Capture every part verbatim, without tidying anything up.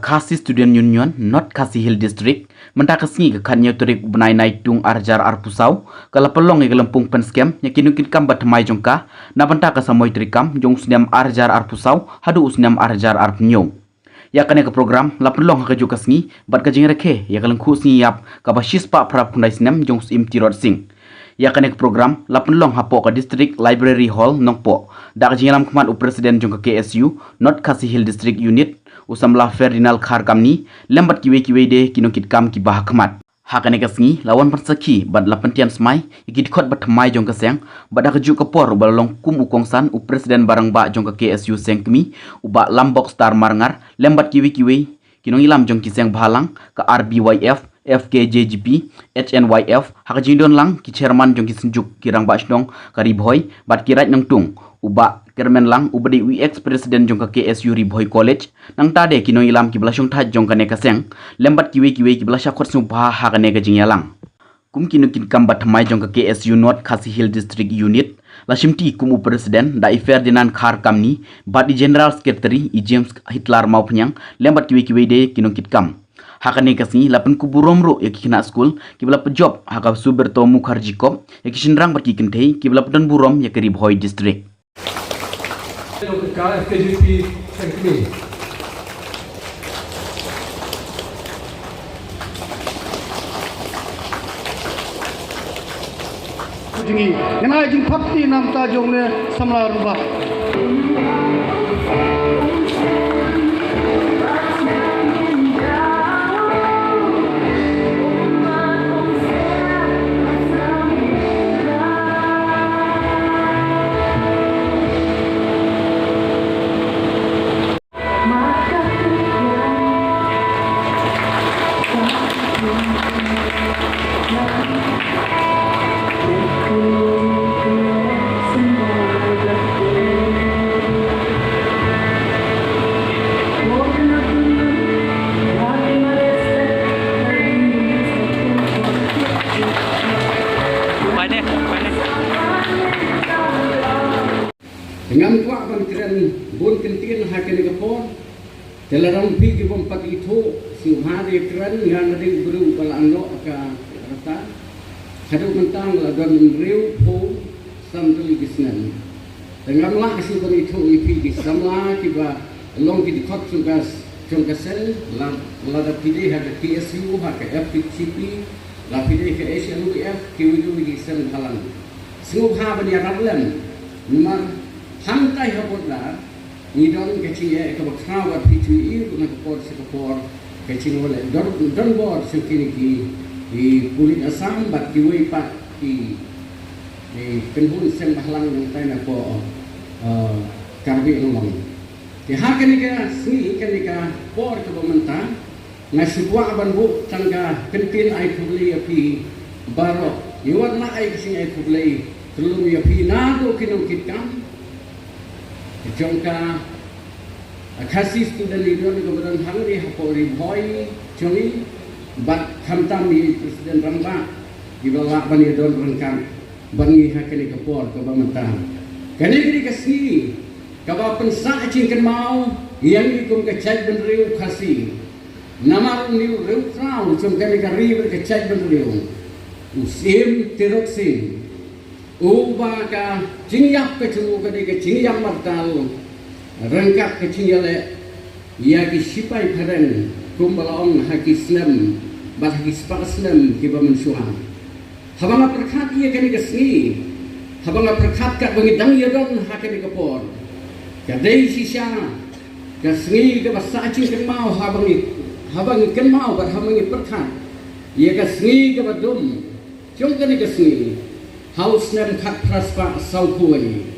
Khasi Student Union, North Khasi Hills District, mynta ka sngi ka khatnïew tarik u bnai Naitung arhajar arphew saw, ka la pynlong ïa ka lympung pynskhem ïa ki nongkitkam ba thymmai jong ka, na bynta ka samoi treikam jong u snem arhajar arphew saw haduh u snem arhajar arphew hynñiew. Ïa kane ka program la pynlong ha kajuh ka sngi bad ka jingrakhe ïa ka lyngkhuh sngi ïap kaba shispah phraphew khyndai snem jong u Syiem Tirot Sing. Ïa kane ka program la pynlong hapoh ka District Library Hall, Nongpoh, da ka jingïalam khmat u President jong ka K S U North Khasi Hills District Unit, u samla Ferdinand Khar Kamni, lem bad kiwei kiwei de ki nongkitkam kiba ha khmat. Ha kane ka sngi la wan pynsakhi bad la pyntian smai ïa ki dkhot ba thymmai jong ka seng, bad ha kajuh ka por uba la long kum u kongsan u President ba rangbah jong ka K S U Seng Kmie, u Bah Lambok Star Marngar, lem bad kiwei kiwei ki nongïalam jong ki seng bhalang ka R B Y F, F K J G P, H N Y F, ha ka jingdon lang ki chairman jong ki synjuk ki rangbah shnong ka Ri Bhoi bad ki raid nongtung, u Bah Kyrmen Lang uba dei u ex president jong ka K S U Ri Bhoi College, nangta de ki nongïalam kiba la shongthait jong kane ka seng, lem bad kiwei kiwei kiba la shah khot sngewbha ha kane ka jingïalang. Kum ki nongkitkam ba thymmai jong ka K S U North Khasi Hills District Unit, la shimti kum u President da i Ferdinand Khar Kamni, bad i General Secretary i James Hitler Mawphniang, lem bad kiwei kiwei de ki nongkitkam. Ha kane ka sngi la pynkup burom ruh ïa ki khynnah skul kiba la pynjop ha ka Subrata Mukherjee Cup, ïa ki shynrang bad ki kynthei kiba la pyndonkam burom ïa ka Ri Bhoi District. Ka F K J P Seng Kmie. Jong ngi, ngan ai jingpakti na ka bynta jong u samla rangbah. Ngam kwah ban kren bun kyntien ha kane ka por. Te lada phi kibym pat ithuh, sngewbha ïa kren, nga nga dei u briew ba la angnoh ka rta. Haduh mynta nga la don hynriewphew sanphew ki snem. Te ngam lah shuh ban ithuh ïa phi ki samla kiba long ki dkhot jong ka, jong ka seng, la, lada phi dei ha ka K S U, ha ka F K J P, la phi dei ka H N Y F, kiwei kiwei ki seng bhalang. Sngewbha ban ïarap lem. Namar hangtai ha border ngi don ka jingeh kaba khraw bad phi ju ïohi ruh na ka por sha ka por, ka jingwaleh don, donbor sha kine ki, ki pulit Assam bad kiwei pat ki, ki kynhun seng bhalang nangtai na ka, eh, Karbi Anglong. Te ha kane ka sngi, kane ka por kaba mynta, nga shu kwah ban buh tang ka kyntien ai khublei ïa phi baroh. Ngi wan la ai ka jingaiei khublei khyllung ïa phi naduh ki nongkitkam jong ka Khasi Student Union kaba don hangne hapoh Ri Bhoi jong ngi, bad khamtam i President Rangbah, iba lah ban ïadon ryngkat bad ngi ha kane ka por kaba mynta. Kane ka dei ka sngi kaba pynsah jingkynmaw ïa ngi kum ka jaitbynriew Khasi. Namar une u riewkhraw jong kane ka ri bad ka jaitbynriew, u Syiem Tirot Sing, uba ka jingïap ka jong u ka dei ka jingïap martyr ryngkat ka jingïaleh ïa ki shipai phareng, kumba la ong, ha ki snem bad ha ki spah snem kiba mynshuwa. Haba nga pyrkhat ïa kane ka sngi, haba nga pyrkhat katba ngi dang ïadon ha kane ka por, ka dei shisha ka sngi kaba sah jingkynmaw haba ngi, haba ngi kynmaw bad haba ngi pyrkhat ïa ka sngi kaba dum jong kane ka sngi ha u snem khatphra spah sawphew wei.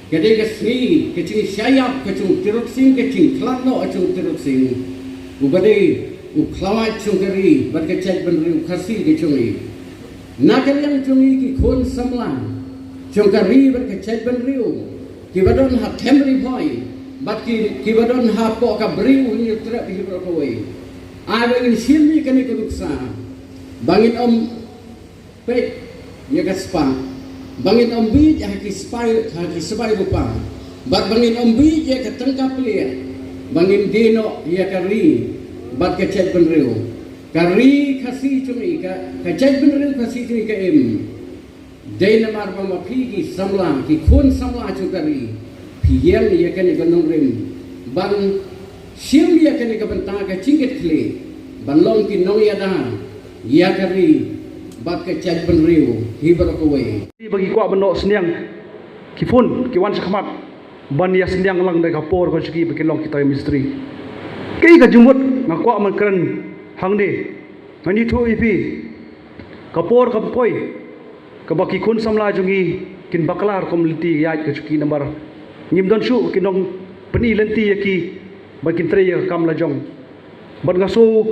Ka dei ka sngi ka jingshah ïap ka jong u Tirot Sing, ka jingkhlad noh ka jong u Tirot Sing, uba dei u khlawait jong ka ri bad ka jaitbynriew Khasi ka jong ngi. Na ka liang jong ngi ki khun samla jong ka ri bad ka jaitbynriew kiba don ha them Ri Bhoi bad ki, kiba don hapoh ka bri u Hynñiewtrep hi baroh kawei, ai ba ngin shim ïa kane ka nuksa, ba ngin ym peit ïa ka spah, ba ngin ym bieit ha ki spah, ha ki sbai rupa, bad ba ngin ym bieit ïa ka tyngka pliah, ba ngin die noh ïa ka ri bad ka jaitbynriew. Ka ri Khasi jong ngi ka, ka jaitbynriew Khasi jong ngi ka im. Dei namar ba ma phi ki samla, ki khun samla jong ka ri, phi ïeng ïa kane ka nongrim ban shim ïa kane ka bynta ka jingkitkhlieh ban long ki nongïada ïa ka ri bad ka jaitbynriew hi baroh kawei. Ba ki kwah ban noh synñiang, ki phone ki wan shakhmat ban ïa synñiang lang da ka por ka jong ki ba ki long kita ki mistri. Kaei ka jingmut nga kwah ban kren hangne? Ngan ïathuh ïa phi, ka por kam poi kaba ki khun samla jong ngi kin bakla rukom lynti ïaid ka jong ki namar ngim don shuh ki nongpyni lynti ïa ki ba kin trei ïa ka kam la jong. Bad nga sngew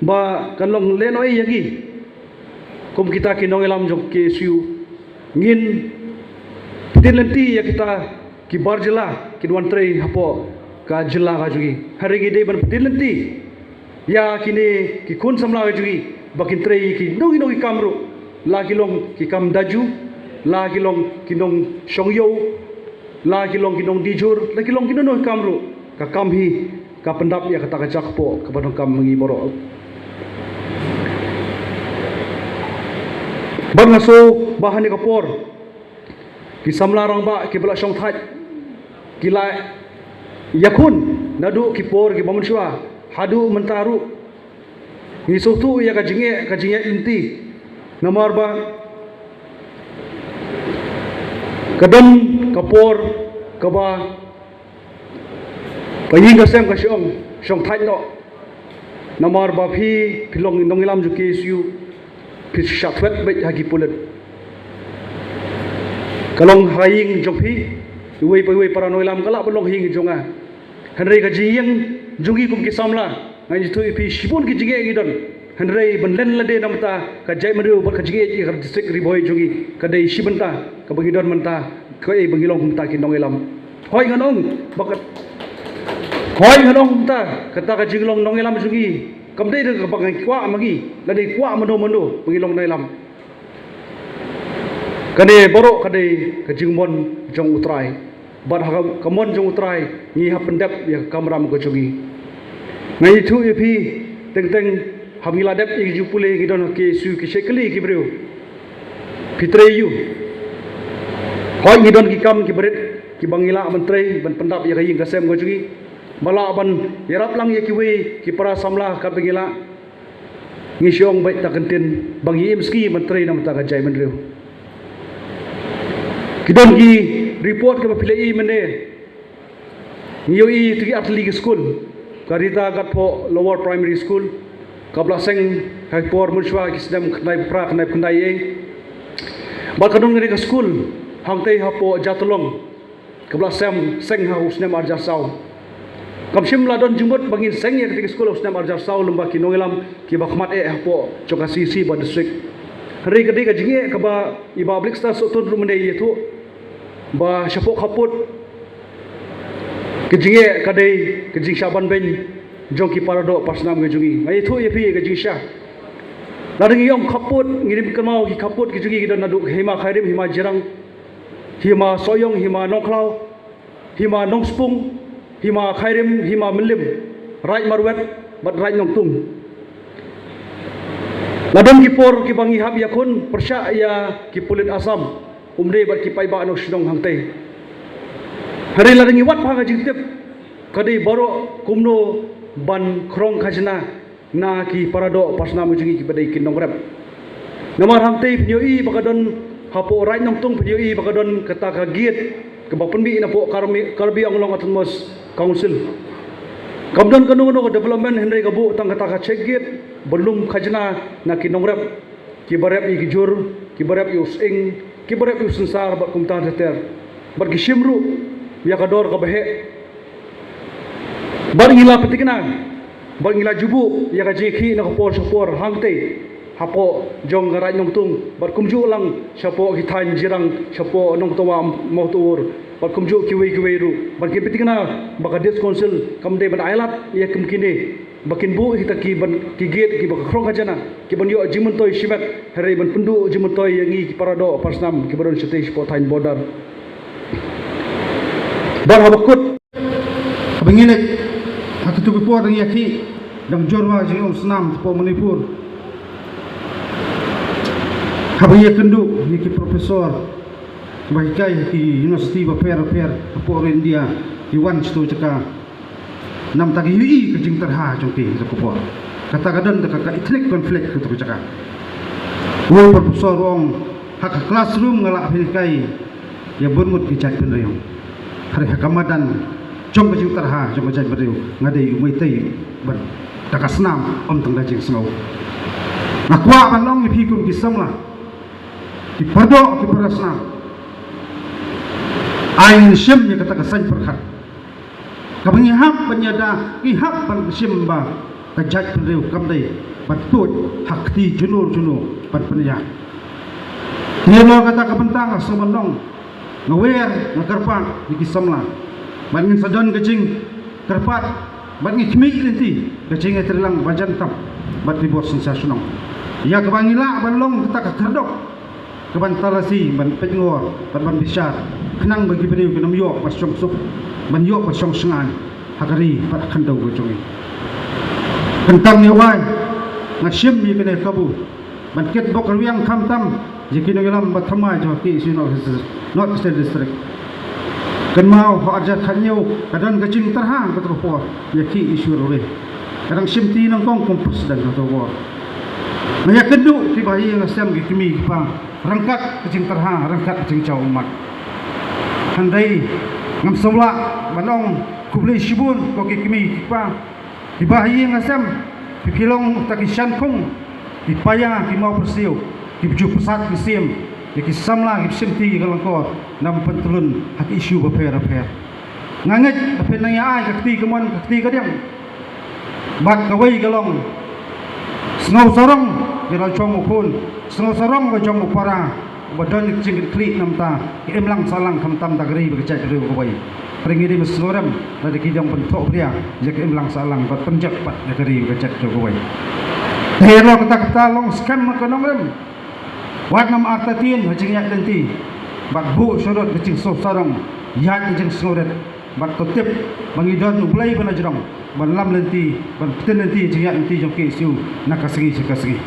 ba kan long lehnohei ïa ngi kum kita ki nongïalam jong K S U. Ngin pyni lynti ïa kita ki bar jylla kin wan trei hapoh ka jylla ka jong ngi. Hynrei ngi dei ban pyni lynti ïa kine ki khun samla ka jong ngi ba kin trei ki nongkino ki kam ruh, la ki long ki kam daju, la ki long ki nongshong ïew, la ki long ki nongdijur, la ki long kino kino ki kam ruh. Ka kam hi ka pyndap ïa kata ka jakpoh kaba donkam ma ngi baroh. Bad nga sngew ba ha kane ka por ki samla rangbah kiba la shongthait ki la ïakhun naduh ki por kiba mynshuwa haduh mynta ruh. Ngi sngewthuh ïa ka jingeh, ka jingeh lynti namar ba ka don ka por kaba ka ïing ka sem ka shong shongthait noh. Namar ba phi, phi long nongïalam jong K S U, phi shah thwet beit ha ki pulit. Ka long ha ïing jong phi, iwei pa iwei para nongïalam ka lah ban long ha ïing jong nga. Hynrei ka jingïeng jong ngi kum ki samla, nga ïathuh ïa phi shibun ki jingeh ngi don. Hynrei ban len lade na bynta ka jaitbynriew bad ka jingeh ïa ka district Ri Bhoi jong ngi ka dei shi bynta kaba ngi don mynta, kaei ba ngi long kumta ki nongïalam. Hooid ngan ong ba ka, hooid ngan ong kumta, kata ka jinglong nongïalam jong ngi kam dei da kaba ngi kwah ma ngi, lane kwah mano mano ba ngi long nongïalam. Kane baroh ka dei ka jingmon jong U Trai. Bad ha ka mon jong U Trai ngi hap pyndep ïa ka kamram ka jong ngi. Nga ïathuh ïa phi, teng teng haba ngi la dep ïa ki jingpule ngi don ha K S U ki shait kylli ki briew, phi trei aiu? Hooid ngi don ki kam kiba rit kiba ngi lah ban trei ban pyndap ïa ka ïing ka sem ka jong ngi, ba lah ban ïarap lang ïa kiwei ki para samla katba ngi lah. Ngi shu ong beit ta kyntien ba ngi im ski ban trei na bynta ka jaitbynriew. Ki don ki report kaba phi la i mynne. Ngi ïohi tu ki artylli ki skul, ka Rita Gatphoh Lower Primary School kaba la seng ha ki por mynshuwa ki snem khyndai phra khyndai khyndai ei. Bad ka don kane ka skul hangtei hapoh Jatulong kaba la seng, seng ha u snem ar hajar saw. Kam shym la don jingmut ba ngin seng ïa kata ka skul ha u snem ar hajar saw lyngba ki nongïalam kiba khmat eh hapoh jong ka C C bad district. Hynrei ka dei ka jingeh kaba i Bah Blixter Sohtun ruh mynne i ïathuh ba shapoh khappud ka jingeh ka dei ka jingshah ban beiñ jong ki para doh para snam ka jong ngi. Nga ïathuh ïa phi ka jingshah. Lada ngi ong khappud, ngi rim kynmaw ki khappud ki jong ngi ki don naduh hima Khyrim, hima Jirang, hima Sohiong, hima Nongkhlaw, hima Nongspung, hima Khyrim, hima Mylliem, Raid Marwet bad Raid Nongtung. La don ki por kiba ngi hap ïakhun pyrshah ïa ki pulit Assam, um dei bad ki paidbah nongshong shnong hangtei. Hynrei lada ngi wad bha ka jingtip, ka dei baroh kumno ban khrong khajna na ki para doh para snam jong ngi kiba dei ki nongrep. Namar hangtei phin ïohi ba ka don, hapoh Raid Nongtung phin ïohi ba ka don kata ka gate kaba pynmih napoh Karbi, Karbi Anglong Autonomous Council. Kam don kano kano ka development hynrei ka buh tang kata ka check gate ban lum khajna na ki nongrep kiba rep ïa ki jur, kiba rep ïa u sying, kiba rep ïa u synsar bad kumta ter ter. Bad ki shim ruh ïa ka dor kaba heh. Bad ngi la pynthikna bad ngi la ju buh ïa ka jingïakhih na ka por sha ka por hangtei hapoh jong ka Raid Nongtung bad kumjuh lang shapoh ki thaiñ Jirang, shapoh Nongthawa, Mawtaur bad kumjuh kiwei kiwei ruh. Bad ngi pynthikna ba ka District Council kam dei ban ailad ïa kum kine ba kin buh kita ki ban, ki gate kiba ka khrong khajna kiban ïoh jingmyntoi shimet, hynrei ban pynduh jingmyntoi ïa ngi ki para doh para snam kiba don shatei shapoh thaiñ border. Bad haba kut, haba ngi leit ha kito ki por ngi ïakhih Dang jur ba jingïaseng snam hapoh Manipur. Haba ïakynduh ïa ki professor ba hikai ha ki university bapher bapher hapoh India, ki wan sha tu jaka. Namar ki ïohi ka jingtyrha jong ki ha tu ka por. Kata ka don da ka ethnic conflict ha tu ka jaka. Wei professor u ong, ha ka classroom nga lah ban hikai ïa bun ngut ki jaitbynriew. Hynrei ha ka madan jong ka jingtyrha jong ka jaitbynriew nga dei u Meitei ban da ka snam, ym tang da jingsngew. Nga kwah ban ong ïa phi kum ki samla, ki pardoh, ki parasnam, ai ngin shim ïa kata ka saiñ pyrkhat. Kaba ngi hap ban ïada, ngi hap ban shim ba ka jaitbynriew kam dei ban tuid ha kti juno juno ban pynïaid. Te halor kata ka bynta nga sngew ban ong, nga wer, nga kyrpad ïa ki samla, bad ngin sa don ka jingkyrpad, bad ngi khmih lynti ka jingïatreilang ba jan tam bad ki bor synshar shnong, ïa kaba ngi lah ban long kata ka khyrdop kaban talasi, ban peit ngor, ban, ban bishar, khnang ba ki briew kin ym ïoh ba shong suk, ban ïoh ba shong shngaiñ ha ka ri bad ha ka khyndew ka jong ngi. Khamtam ïa wai, nga shim ïa kane ka kabu ban kitbok rwiang khamtam ïa ki nongïalam ba thymmai jong ka K S U North Eastern, North Eastern District. Kynmaw ha arhajar khathynñiew ka don ka jingtyrha ha kata ka por ïa ka K S U Ri. Nga dang shim ti nyngkong kum president ha kata ka por. Nga ïakynduh ki bahaïing hasem, ki kmie ki kpa, ryngkat ka jingtyrha, ryngkat ka jingjaw ummat. Hynrei ngam sngewlah ban ong khublei shibun ko ki kmie ki kpa, ki bahaïing hasem, ki, ki long ta ki shynkhung, ki paia, ki mawpyrsiew, ki bju pyrsad ki siem, ïa ki samla ki shim ti ïa ka lyngkor, namar pyntlun ha ki issue bapher bapher. Nga ngeit ba phin nang ïa ai ka kti kamon ka kti kadiang. Bad kawei ka long, sngew sarong ïa la jong u khun, sngew sarong ka jong u para, ba don ka jingkitkhlieh namar ta ka imlang sahlang khamtam da ka ri bad ka jaitbynriew kawei. Hynrei ngi dei ban sngewrem lada ki dang pynthohbria ïa ka imlang sahlang bad pynjot pat ïa ka ri bad ka jait kawei. Te halor kata ka bynta long skhem ka nongrim, wat ngam artatien ha jingïaid lynti, bad buh shuh lut ka jingsngew sarong, ïaid ka jingsngewrit, bad to tip ba ngi don U Blei ba na jrong ban lam lynti, ban pynbeit lynti jingïaid lynti jong ka K S U na ka sngi sha ka sngi.